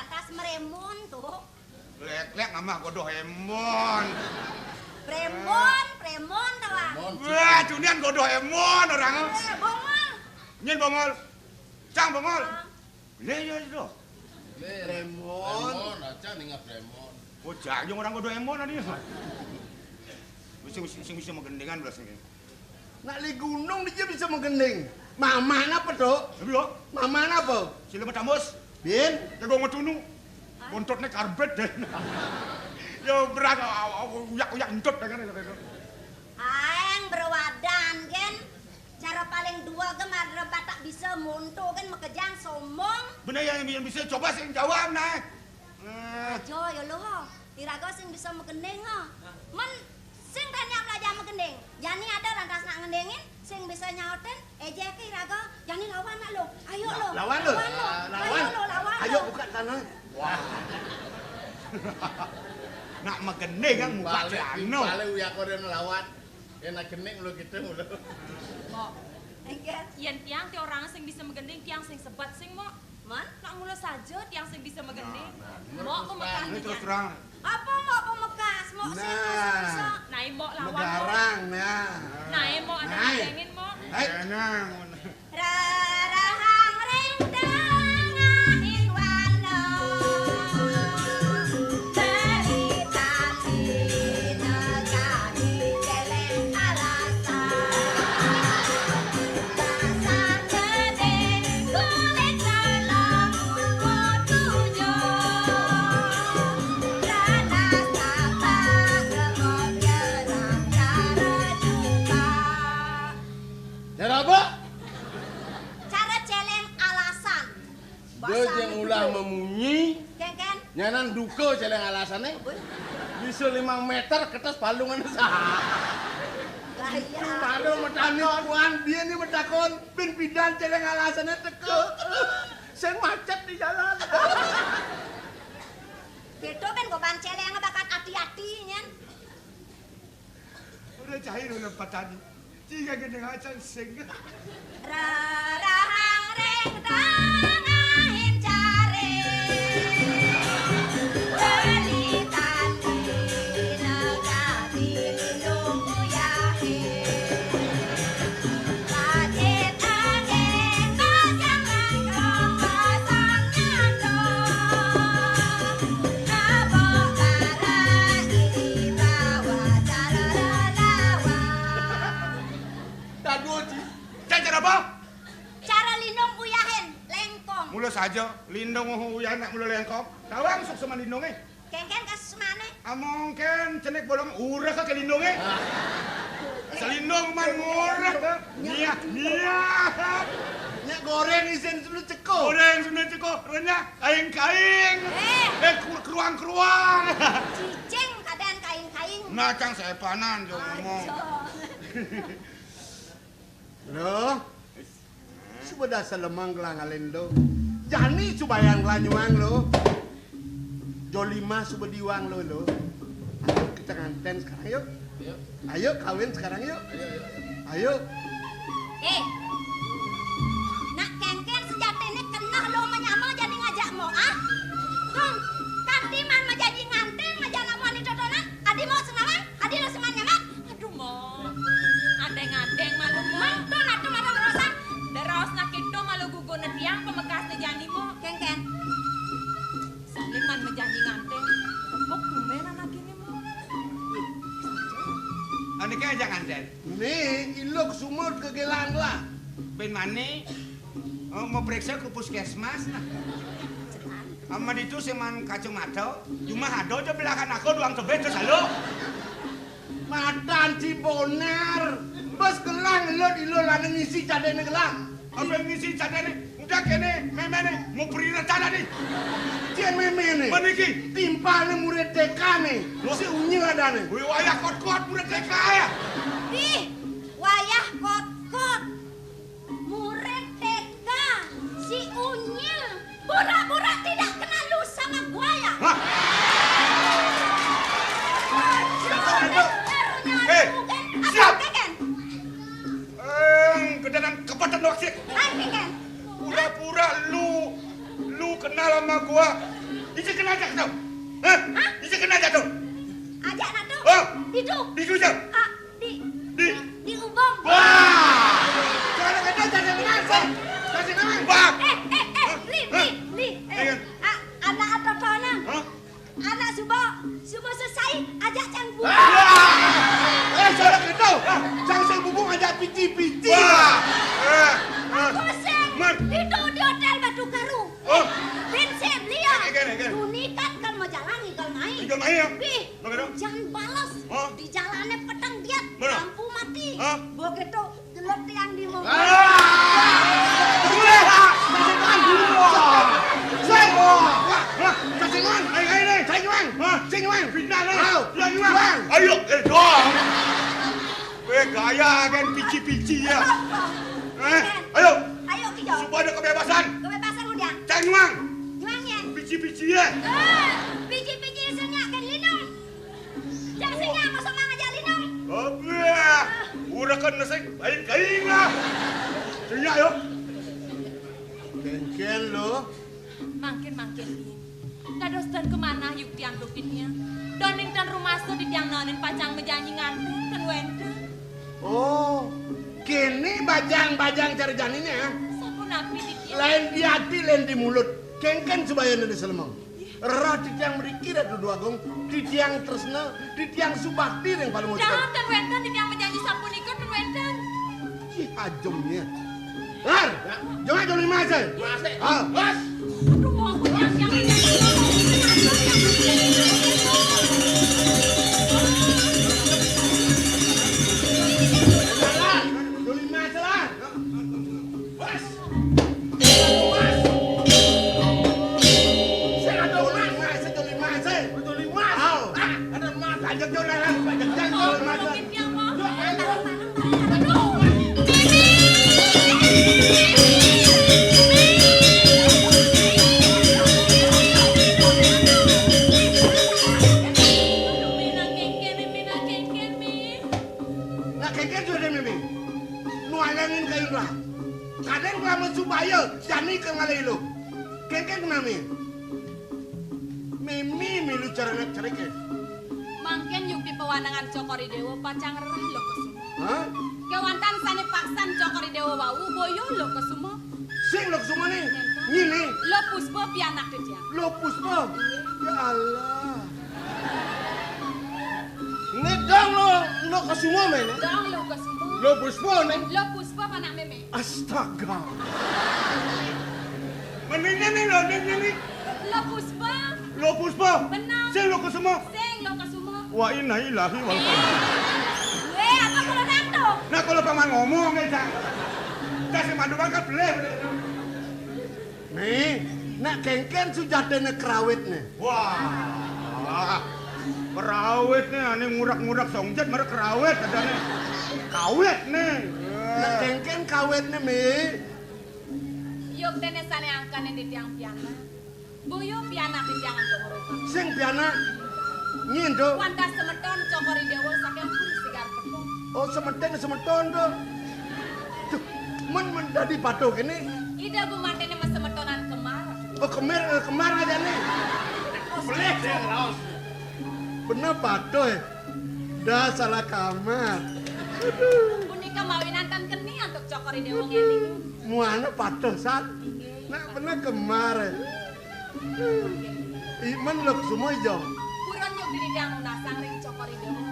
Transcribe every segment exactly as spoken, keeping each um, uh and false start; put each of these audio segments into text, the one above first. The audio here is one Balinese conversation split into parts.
Atas meremon tuh. Lek-lek ngamah godoh emon. Premon, premon tawang. Premon. Wah, cunian godoh emon orang. Eh, bongol. Nyen bongol. Cang bongol. Ah. Lé, iya, iya. Premon. Premon, aja ninga premon. Oh, jang orang godoh emon tadi. Sing, sing, sing bisa magendingan belas ini. Nak li gunung dia bisa magending. Mama napa, Dok? Iya. Mama napa? Sila matamus. Bin? Jago matunu. Bontotnya karbet deh. Ya berat, uyak-uyak entut dengan itu. Aeng berwadan, Gen. Cara paling dua ge madra batak bisa monto, Gen, makejang sombong. Bener yang, yang bisa coba sing jawab, nah. Eh. Aja ya lo, ha. Iraga sing bisa magending, ha. Men sing tanya belajar magending. Jani ada lantas nak ngendingin, sing bisa nyautin, ejeke iraga, jani lawan nak lo. Ayo lo. Lawan lo. Lawan lo. Lawan. Ayo lo, lawan lo. Ayo buka tanah. Wah. Nak magending kan muka celana. Balik uyak orang lawan. Enak genik mulu gitu mulu. Mbok. Engke. Yen tiang ti orang sing bisa magending, tiang sing sebat sing, Mbok. Man? Nak mula saja tiang sing bisa magending. Nah, nah, Mbok terus terang. Ini terus terang. Apa Mbok pemekas? Mbok sing bisa. Nah, Mbok lawan, Mbok. Megarang, nah. Nah, Mbok ada Nah. Gendengin, Mbok. Hai. Tenang. Rarahang ring tengahing walo, beli tandina kadi celeng alasan. Dasar gedé kulit dalam kuku tujuh, ranas tapak rengok jerang cara jubah. Cara apa? Cara celeng alasan. Dia yang ulah memunyi. Ken, Ken. Nyanan duka celeng alasane. Bisa limang meter kertas palungan sah. Lah iya. Baru metani kuan dia ni metakon pin pidan celeng alasane teka. Sing macet di jalan. Gitu kan goban celeng bakal hati-hati nyen. Udah cair udah patani. Tiga gendeng acan sing. Rarahang ring tengahing caring. Beli tandina kadi lindung uyahe. Pacet angin pasang langkong pasang nyandong. Nabok barang dibawa cara lelawan. Dago, Ci. Cang cara apa? Cara lindung uyahin, lengkong. Mula saja, lindung uyah nak mula lengkong. Tawang sukseman lindunge. Ken, Ken, kasus mane? Among Ken, cenik bolong urek ke lindunge. Selindung man ngurek. Niat, niat. Nyak goreng isin sudah ceko. Goreng sudah ceko, renyah, kaing-kaing. Eh. Eh, kru-, keruang-keruang. Cicing keadaan kaing-kaing. Nah, cang sepanan, jo ngomong. Aja. Loh, suba dasar lemang gelang alin lo. Jani subayang gelang nyuang lo. Jolima suba diwang lo, lo. Ayo kita nganten sekarang, yuk. Ayo. Ayo kawin sekarang, yuk. Ayo, ayo. Ayo. Eh. Nak Ken, Ken sejatine keneh lo menyama jani ngajak mo, ah. Kong, kanti man majanji nganten, ngajak nak mo ani totonan, adi mo senawang, adi lo seman nyaman. Aduh, Mo. Adeng-adeng malu, Mo. Mantun atuh malu ngerosan. Deraos nak itu malu gugurna tiang pamekasne jani, Mo. Ken, Ken. Saling man majanji nganten. Tepuk tumben anak ini, Mo. Ane kene aja nganten. Nih, ilok sumur ke gelang lah. Ben mane? Oh, mau periksa ke puskesmas nah. Ama ditu seman kacamata, cuma ada aja belahan aku doang tebet terus halo. Matan si Bonar, bes gelang lo di lo lana ngisi cadene gelang. Apa yang ngisi cadene? Udah kene, memene, mau perira tanah nih. Cien memene. Meniki. Timpalne murid T K ne. Wah. Si Unyil adane. Wih, wayah kot-kot murid T K ya. Ih, wayah kot-kot. Murid T K, si Unyil, pura-pura tidak kenal lu sama gua ya? Hah? Aduh, aduh. Bener, eh, siap. Apa, Ken? Eh, gedenan kepetan waksit. Hai, Ken. Pura-pura lu, lu kenal sama gua. Ije kenal jak to? Hah? Hah? Ije kenal jak to? Ajak nak to? Oh. Ditu. Ditu jak. Ah, di, di, di ubung. Wah. Kalau kata jadi kenal, sih. Jadi kenal. Wah. Eh, eh, eh, Li, Li, Li. Eh, anak atotonan. Hah? Anak suba, suba selesai, ajak cang bubung. Wah. Eh, salah kata. Cang sing bubung ajak piti-piti. Wah. Eh, eh. Aku sing. Mar. Ditu di hotel Batu Karu. Oh. Bin sih belia. Again, again. Tuni kan kalau mau jalan, kalau main. Kalau main, ya? Bih, jangan balas. Hah? Di jalannya peteng dia, lampu mati. Hah? Begitu, jelek tiang di muka. Ah! Sing, wah. Wah, wah, Sing Wang. Ayo, ayo, ayo. Sing Wang. Hah? Sing Wang. Fitnah, nih. Ayo. Sing Wang. Ayo, eh, doang. Weh, gaya kan pici-pici ya. Eh, ayo. Ayo, kita. Supaya ada kebebasan. Kebebasan udah. Cang nyuang. Nyuang ya. Pici-pici ya. Eh, pici-pici isinya kan linung. Cang singa, masa mang aja linung. Abah, udah kan nasi kain-kain lah. Singa yo. Kengken lo. Mangkin-mangkin, Min. Dados ten kemana yuk tiang dukitnya? Doning ten rumasa di tiang nonin pacang mejanji nganten ten wenten. Oh, kene bajang-bajang cara janine, ya? Sapunapi di tiang? Lain di ati, lain di mulut. Kengken subayana di selemeng. Roh titiang mriki Ratu Déwa Agung, titiang tresna, titiang subakti ring Palungguh. Dawet ten wenten, titiang mejanji sapunika ten wenten. Ih, ajemnya. Lar, jangan joli mas, eh. Mas, eh. Ah. Mas. Aduh, mau aku yang Lar, joli mas, Lar. Mas. Mas. Sing ada mas, mas, joli mas, eh. Joli mas. Aw. Ah, ada mas. Ajak joli mas, ajak joli mas. Aduh. Nah, kengken sudah, Mimi. Nu alengin kayun lah. Kadén nglamun supaya jani ka ngalih iluh. Kengken nami. Mimi milu cara nak cerik, eh. Mangkin yukti pawanangan Cokor I Déwa pacang rerah Lokasuma. Hah? Kéwanten sané paksan Cokor I Déwa wau boya Lokasuma. Sing Lokasuma né? Nyén to? Nyini. Lo Puspa pianak titiang. Lo Puspa? Iya. Ya Allah. Né dong lo, Lokasuma méné? Dong Lokasuma. Lo Puspa né? Lo Puspa panak mémé. Astaga. Mendingnya nih lo, mendingnya nih. Lo Puspa. Lo Puspa. Benar. Sing Lokasuma. Sing Lokasuma. Wa inna ilahi wal. Wéh, apa kalau nang to? Nah, kalau paman ngomong ya, Cak. Kasih mandu kan beleh. Nih, nak kengken sujatiné krawit nih. Wah. Krawit nih, ané ngurak-ngurak songjet, merek krawit adané. Kawit nih. Nak kengken kawit nih, Mi. Yuk, déné sané angkané di tiang pianak. Boya pianak di tiang antuk ngrupa. Sing pianak. Ngindo. Wantah semeton Cokor I Déwa saking Puri Sigar Petung. Oh, semeton, semeton to. Duh, men, men dadi patuh kéné. Ida gumantiné masemetonan kemar. Oh, kemir, eh, kemar aja nih. Boleh, ya, raos. Bener patuh, eh. Dah salah kamar. Aduh. Punika mawinan tan keni antuk Cokor I Déwa ngeling. Muana patuh, San. Inggih. Nak bener kemar, eh. Iman Lokasuma, Jong. Purun nyuk diri tiang nunasang ring Cokor I Déwa.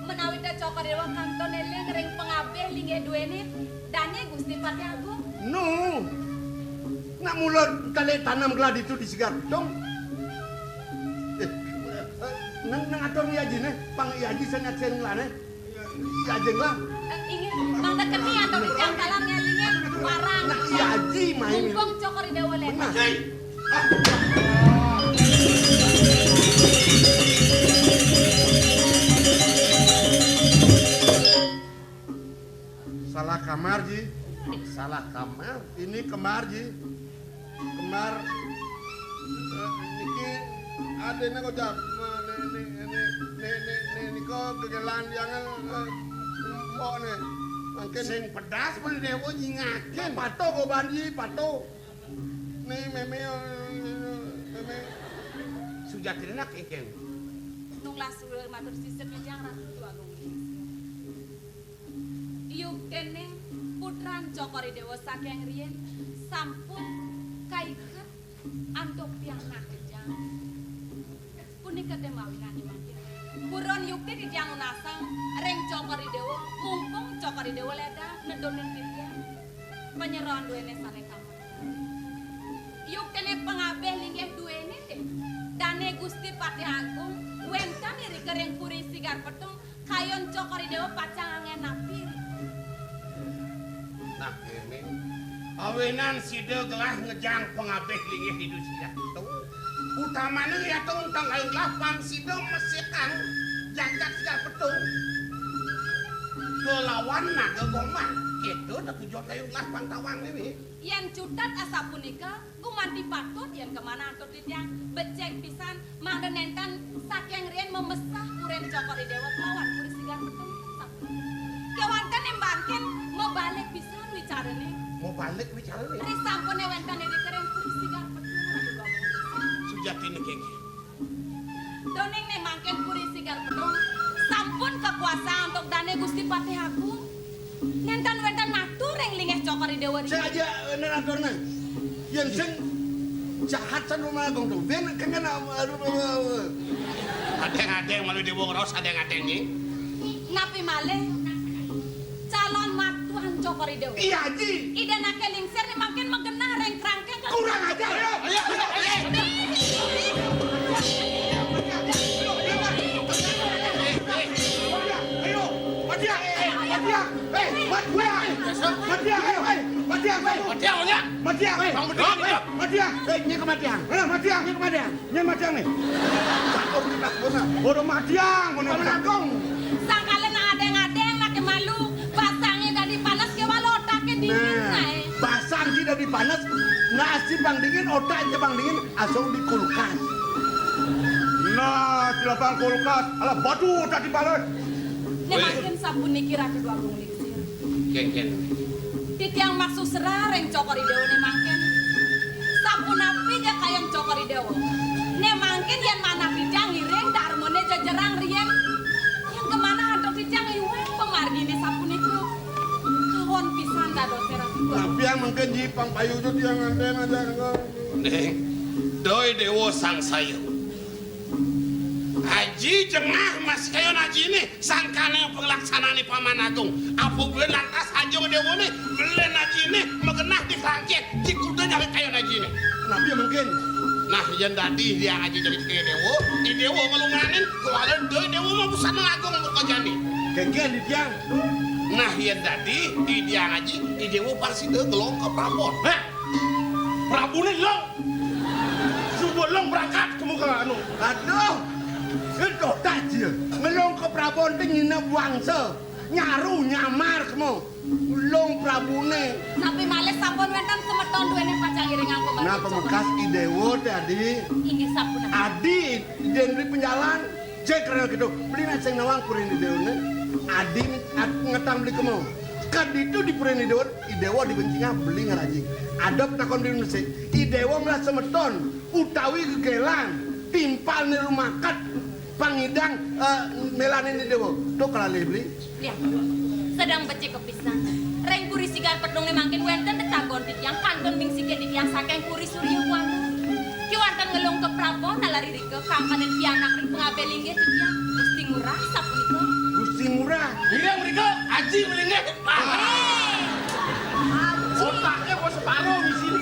Menawi té Cokor I Déwa kantun éling ring pangabih linggih duéné, dané Gusti Patih Agung. Nu. Nak mula kali tanam gladi tu di Sigar Petung. Eh, nang, nang atur ni aji né, pang i aji sangat sen nglane. Jajeng lah. Eh, inggih, mangda keni antuk di jangkalan ngelingin warang. Nah, iya, Aji, main. Mumpung Cokor I Déwa lénan. Benar. Salah kamar, Ji. Salah kamar. Ini kemar, Ji. Kembar, eh, niki adéné kocap. Né, né, né, né, né, nika gegelan yang, eh, mbok né. Mangkin sing pedas mah déwa nyingakin. Patuh, Gobanji, patuh. Né mémé, mémé. Sujatine nak kéngkén. Nunglah suwur matur sisip titiang Ratu Déwa Agung. Yuktiné putran Cokor I Déwa saking riyin sampun kaiket antuk pianak titiang. Punika té mawinan mangkin. Purun yukti titiang nunasang ring Cokor I Déwa, mumpung Cokor I Déwa lédang nedunin titiang. Panyeroan duéné sané tamat. Yuktiné pangabih linggih duéné té. Dané Gusti Patih Agung wénten irika ring Puri Sigar Petung, kayun Cokor I Déwa pacang anggén napi. Nah, kéné. Awinan sida gelah ngejang pangabih linggih Ida Sigar Petung. Utamané yata untang kayun gelah pang sida mesikang jagat Sigar Petung. Kelawan Naga Gombang. Kéto da tujuan kayun gelah pang tawang né. Yén cutet asapunika, gumanti patut yén kamanah antuk titiang becik pisan mangda nénten saking riin mamesah purin Cokor I Déwa kelawan Puri Sigar Petung. Kéwanten né mangkin mabalik pisan wicarané. Mabalik wicarané? Risampuné wénten irika ring Puri Sigar Petung, Ratu Gombrang. Sujatiné kéngkén. Duaning né mangkin Puri Sigar Petung sampun kakuasaan antuk dané Gusti Patih Agung. Nénten wénten matur ring linggih Cokor I Déwa. Sing aja, eh, nénten aturné. Yén sing jahat san Ratu Agung to. Bén kéngkén, aduh, aduh, aduh. Adéng-adéng malu Déwa ngraos adéng-adéng, Nying. Napi malih? Calon matuan Cokor I Déwa. Iya, Ji. Ida anaké lingsir né mangkin magenah ring krangkeng. Kurang ajar, ya. Ayo, ayo, ayo. Ayo, Matiang. Eh, Matiang. Eh, Matiang. Eh, Matiang. Matiang, ayo, eh. Matiang, satu. Matiang, Matiang. Eh, Bang Bedil, eh, Matiang. Eh, nyai ke Matiang. Eh, Matiang. Nyai ke Matiang. Nyén Matiang né? Cakep, cakep, bener. Bodo Matiang, bener. Bener, Kong. Sangkala nak adéng-adéng, nak malu, basangé dadi panas, kéwala otaké dingin, nah, aé. Basang ci dadi panas, nasi pang dingin, otak ci pang dingin, asal di kulkas. Nah, ci lapang kulkas, alah batu otak di panas. Né mangkin sapuniki Ratu Déwa Agung Lingsir. Kéngkén. Titiang maksud serah ring Cokor I Déwa né mangkin. Sapunapi ja kayun Cokor I Déwa. Né mangkin yén manah titiang ngiring darmané jejerang riin. Yén kamanah antuk titiang iwang pamarginé sapunika. Kawon pisan dadosé Ratu Déwa. Napiang mangkin ji pang payu to tiang nganten aja. Ning, Déwa sangsaya. Aji jengah masih kayun ajiné, sangkaning panglaksanané Paman Agung. Apa buin lantas aja déwané, belin ajiné, magenah di krangkeng, di kuda nyawit kayun ajiné. Napi mungkin? Nah, yén dadi Hyang Aji jadi kaya déwa, di déwa ngelunganin, kuala doi déwa mah busana agung muka jani. Kéngkén di tiang. Nah, yén dadi di Hyang Aji, di déwa parsida gelong ka Prabon. Hah? Prabuné long. Suba long berangkat kemu ka anu. Aduh. Éh, dotak dia. Ngelong ka Prabon té nginep wangsa. Nyaru nyamar kemu. Long Prabuné. Napi malih sampun wénten semeton duéné pacang iringang pamargi. Nah, pamekas I Déwa té adi. Inggih sampun. Adi, Dén beli penjalan. Cék karena gitu, beli nak sing nawang purin I Déwané. Adi at-, ngetang beli kemu. Kaditu di purin I Déwa, I Déwa dibencingah beli ngaraji. Ada takon beli mesti. I Déwa malah semeton, utawi gegelan, timpal niru makat, pangidang, eh, melanin I Déwa. Tuh kalalih beli. Lihat, sedang becik kepisan. Ring Puri Sigar Pedung né mangkin wénten tetagon titiang kantun mingsikin titiang saking Puri Surya Buana. Kéwanten ngelung ka Prabon nalar irika kangkanin pianak ring pangabih linggih titiang. Gusti Ngurah sapunika. Gusti Ngurah. Ngiring mrika, Aji mlinggih. Ah. Héi. Aji. Otaké mau separuh di sini.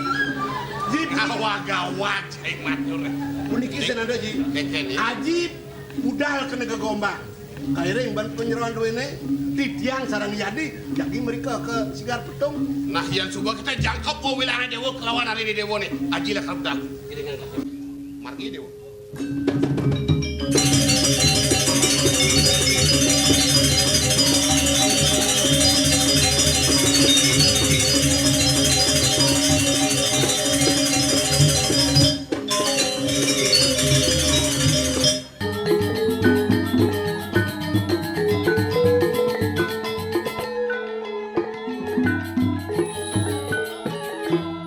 Gawat-gawat, cai matur. Puniki senada, Ji. Kéngkén, ya. Aji budal kena gegombang. Kairing ban panyeroan duéné, titiang sareng Yadi, jagi mrika ka Sigar Petung. Nah, yén suba kita jangkep wewilangan déwa kelawan ari déwané, Aji lakar budal. Margi déwa.